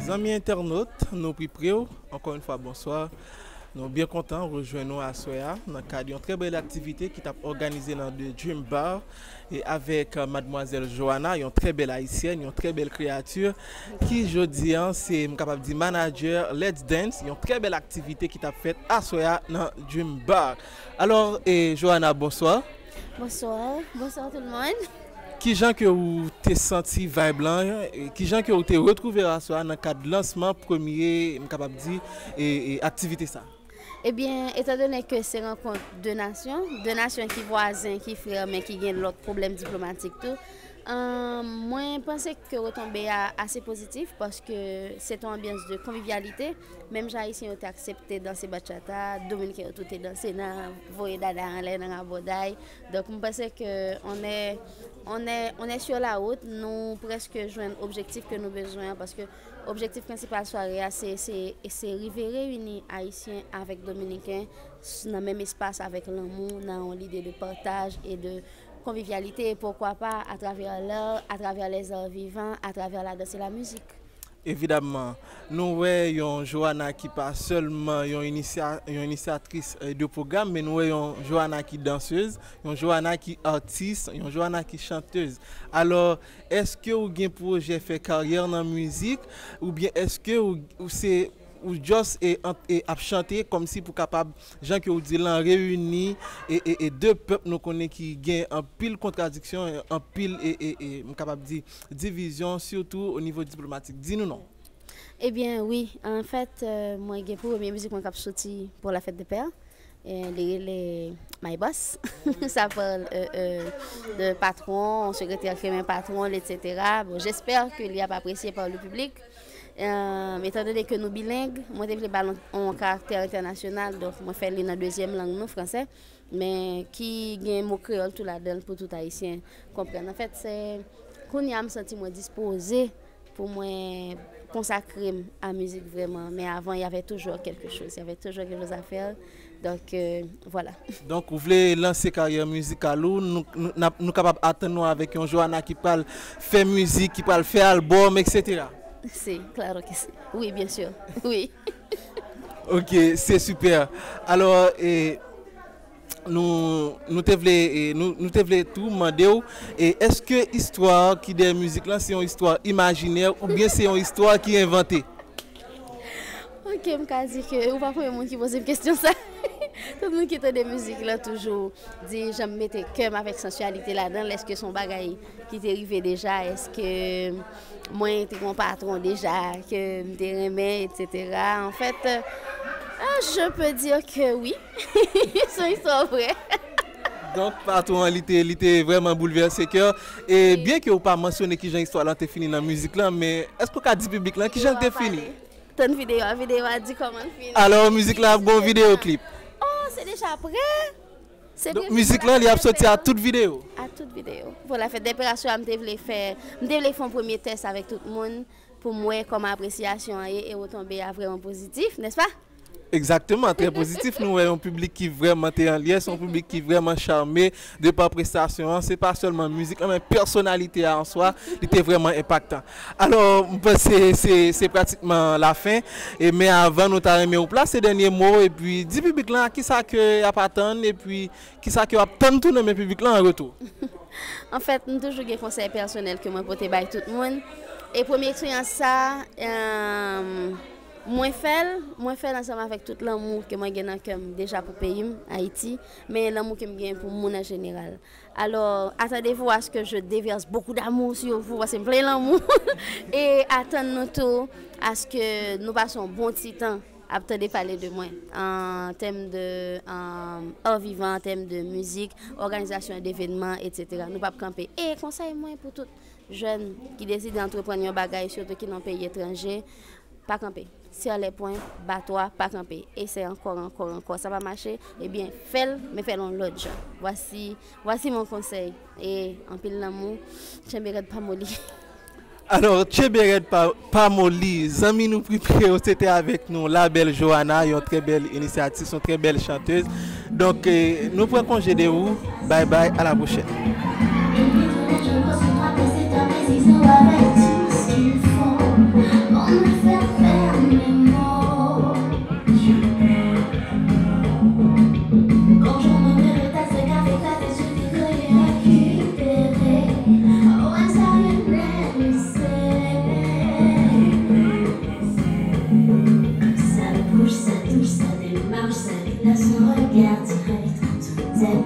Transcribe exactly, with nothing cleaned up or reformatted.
Zanmi entènot, nou pi pre w, ankò yon fwa, bonswa. Nou byen kontan rejwenn nou aswè a nan kad yon trè bèl aktivite ki t ap òganize nan The Dream Bar e avèk, euh, madmwazèl Johanna, yon trè bèl ayisyèn, yon trè bèl kreyati, ki jodi a se, m kapab di, manadjè Let's Dance, yon trè bèl aktivite ki t ap fèt aswè a nan Dream Bar. Alò, e, Johanna, bonswa. Bonsoir, bonsoir tout le monde. Kijan ke ou te santi vibe lan? E kijan ke ou te retwouve w aswè a nan kad lansman premye, m kapab di, e, e, aktivite sa? Ebyen, etandone ke se rankont de nasyon, de nasyon ki vwazen, ki frè, men ki gen lòt pwoblèm diplomatik tou, ahn, mwen panse ke retonbe a ase pozitif, paske se te yon anbyans de konvivyalite. Menm jan Ayisyen yo te aksepte danse bachata, Dominiken yo tou te danse nan voye dada anlè, nan rabòday. Donk, m panse ke on est, on est, on est sur la route. Nou prèske jwenn objektif ke nou bezwen an, paske objektif prensipal sware a, se, se, se rive reyini Ayisyen avèk Dominiken s-, nan menm espas, avèk lanmou, nan yon lide de pataj e de konvivyalite, e pokwa pa, atravè lè, atravè les arts vivants, atravè la danse la mizik. Evidamman, nou wè yon Johanna ki pa sèlman yon inisya-, yon inisyatris, eh, de pwogram, men nou wè yon Johanna ki dansez, yon Johanna ki atis, yon Johanna ki chantez. Alò, èske ou gen pwojè fè karyè nan mizik, oubyen èske ou, ou se, ou just, e, ant-, e, ap chante kòmsi pou kapab, jan ke ou di lan, reyini, e, e, e de pèp nou konnen ki gen anpil kontradiksyon, anpil, e, e, e, m kapab di, divizyon, sitou o nivo diplomatik. Di nou non. Ebyen, wi. Anfèt, euh, mwen gen premye mizik mwen k ap soti pour la fête des pères. E li rele My Boss. Ça parle, euh, euh, de patron, secrétaire qui aime patron, et cetera. Bon, j'espère que li ap apresye par le public. Euh, etandone ke nou bileng, mwen te vle ba l yon, yon karaktè entènasyonal, donk mwen fè li nan dezyèm lang nou, fransè, men ki gen mo kreyòl tou ladan l pou tout Ayisyen konprann. Anfèt, se kounye a m santi mwen dispoze pou mwen konsakre m a mizik vrèman, men avan, y avait toujours quelque chose, y avait toujours quelque chose à faire. Donk, euh, voilà. Donk, ou vle lanse karyè mizikal ou, nou, nou, n ap, nou kapab atann nou avèk yon Johanna ki pral fè mizik, ki pral fè albòm, et cetera. Sí, claro que sí. Oui, bien sûr. Oui. Ok, se sipè. Alò, e, nou, nou te vle, e, nou, nou te vle tou mande w, e, èske istwa ki dèyè mizik lan se yon istwa imajinè oubyen se yon istwa ki envante? Ok, m ka di ke ou pa premye moun ki poze m kesyon sa. Tout moun ki tande mizik lan toujou di jan m mete kè m avèk sansyalite ladan l, èske se yon bagay ki te rive deja, èske mwen te gen yon patwon deja ke m te renmen, et cetera. Anfèt, ah, je peux dire que oui. Se yon istwa vrè. Donk, patwon an, li te, li te vrèman boulvèse kè w. E byen ke ou pa mansyone kijan istwa lan te fini nan mizik lan, men èske w ka di piblik lan kijan l te fini? Tann videyo a, videyo a di kòman l fini. Alò, mizik la ap gen yon videyo klip. Oh, se deja prè? Se byen, mizik lan, li ap soti a tout videyo? A tout videyo. Pou la fèt dè pè a, m te vle fè, m te vle fè yon premye tès avèk tout moun pou m wè kòman apresyasyon an ye e retonbe a vrèman pozitif, nèspa? Egzakteman, trè pozitif. Nou wè yon piblik ki vrèman te an lyès, yon piblik ki vrèman chame de pa prestasyon an. Se pa sèlman mizik lan, men pèsonalite a an swa, li te vrèman enpaktan. Alò, m panse se, se pratikman lafen. E, men avan nou ta renmen ou plase dènye mo epi di piblik lan a kisa ke y ap atann epi kisa ke w ap tann tou nan men piblik lan an retou. Anfèt, m toujou gen konsèy pèsonèl ke mwen pote bay tout moun. E premye eksperyans sa, euh, mwen fè l, mwen fè l ansanm avèk tout lanmou ke mwen gen nan kè m deja pou peyi m, Ayiti, men lanmou ke m gen pou moun an jeneral. Alors, attendez-vous à ce que je déverse beaucoup d'amour sur vous, paske m plen lanmou. E atann nou tou à ce que nou pase yon bon ti tan ap tande pale de mwen, an tèm de, euh, art vivant, an tèm de mizik, òganizasyon devenman, et cetera. Nou p ap kanpe. E konsèy mwen pou tout jèn ki deside antreprann yon bagay, sitou ki nan peyi etranje, pa kanpe. Serre les poings, bat toi, pa kanpe. Esèy ankò, ankò, ankò. Sa pa mache, ebyen, fè l, men fè l yon lòt jan. Voici, voici mon conseil. E anpil lanmou, tchenbe rèd, pa moli. Alò, tchenbe rèd, pa, pa moli. Zanmi nou pi pre yo, se te avèk nou, la belle Johanna, yon trè bèl inisyatis, yon trè bèl chantèz. Donk, eh, nou pran konje de ou. Bye bye, à la prochaine. Dans son regard direct, zèle